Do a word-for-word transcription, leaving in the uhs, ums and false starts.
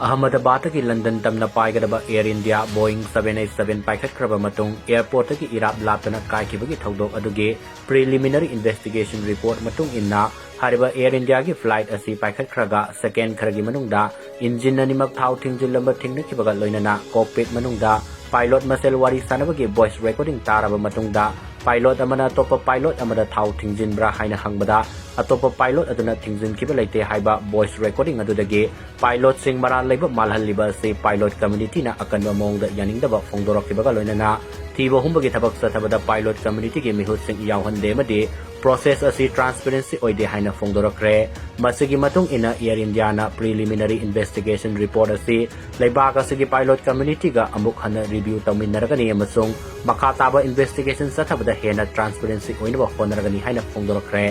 ꯑꯍꯃꯗꯕꯥꯗꯇꯒꯤ London ꯇꯝꯅ ꯄꯥꯏꯒꯗꯕ Air India Boeing seven eight seven ꯄꯥꯏꯈꯠꯈ꯭ꯔꯕ ꯃꯇꯨꯡ, airportꯇꯒꯤ ꯏꯔꯥꯞ ꯂꯥꯞꯇꯅ ꯀꯥꯏꯈꯤꯕꯒꯤ ꯊꯧꯗꯣꯛ ꯑꯗꯨꯒꯤ preliminary investigation report ꯃꯇꯨꯡ ꯏꯟꯅ, ꯍꯥꯏꯔꯤꯕ Air Indiaꯒꯤ flight ꯑꯁꯤ ꯄꯥꯏꯈꯠꯈ꯭ꯔꯒ second ꯈꯔꯒꯤ ꯃꯅꯨꯡꯗ engine ꯑꯅꯤꯃꯛ ꯊꯥꯎ ꯊꯤꯡꯖꯤꯜꯂꯝꯕ ꯊꯦꯡꯅꯈꯤꯕꯒ ꯂꯣꯏꯅꯅ cockpit ꯃꯅꯨꯡꯗ pilot ꯃꯁꯦꯜ ꯋꯥꯔꯤ ꯁꯥꯟꯅꯕꯒꯤ voice recording ꯇꯥꯔꯕ ꯃꯇꯨꯡꯗ, pilot ꯑꯃꯅ ꯑꯇꯣꯞꯄ pilot ꯑꯃꯗ ꯊꯥꯎ ꯊꯤꯡꯖꯤꯟꯕ꯭ꯔꯥ ꯍꯥꯏꯅ ꯍꯪꯕꯗ, ꯑꯇꯣꯞꯄ pilot ꯑꯗꯨꯅ ꯊꯤꯡꯖꯤꯟꯈꯤꯕ ꯂꯩꯇꯦ ꯍꯥꯏꯕ voice recording ꯑꯗꯨꯗꯒꯤ pilotꯁꯤꯡ ꯃꯔꯥꯜ ꯂꯩꯕ ꯃꯥꯜꯍꯜꯂꯤꯕ ꯑꯁꯤ pilot communityꯅ ꯑꯀꯟꯕ ꯃꯑꯣꯡꯗ ꯌꯥꯅꯤꯡꯗꯕ ꯐꯣꯡꯗꯣꯔꯛꯈꯤꯕꯒ ꯂꯣꯏꯅꯅ, ꯊꯤꯕ ꯍꯨꯝꯕꯒꯤ ꯊꯕꯛ ꯆꯠꯊꯕꯗ pilot communityꯒꯤ ꯃꯤꯍꯨꯠꯁꯤꯡ ꯌꯥꯎꯍꯟꯗꯦ ꯑꯃꯗꯤ process ꯑꯁꯤ transparency ꯑꯣꯏꯗꯦ ꯍꯥꯏꯅ ꯐꯣꯡꯗꯣꯔꯛꯈ꯭ꯔꯦ꯫ ꯃꯁꯤꯒꯤ ꯃꯇꯨꯡ ꯏꯟꯅ Air Indiaꯅ preliminary investigation report ꯑꯁꯤ ꯂꯩꯕꯥꯛ ꯑꯁꯤꯒꯤ pilot communityꯒ ꯑꯃꯨꯛ ꯍꯟꯅ review ꯇꯧꯃꯤꯟꯅꯔꯒꯅꯤ ꯑꯃꯁꯨꯡ ꯃꯈꯥ ꯇꯥꯕ investigation ꯆꯠꯊꯕꯗ ꯍꯦꯟꯅ transparency ꯑꯣꯏꯅꯕ ꯍꯣꯠꯅꯔꯒꯅꯤ ꯍꯥꯏꯅ ꯐꯣꯡꯗꯣꯔꯛꯈ꯭ꯔꯦ꯫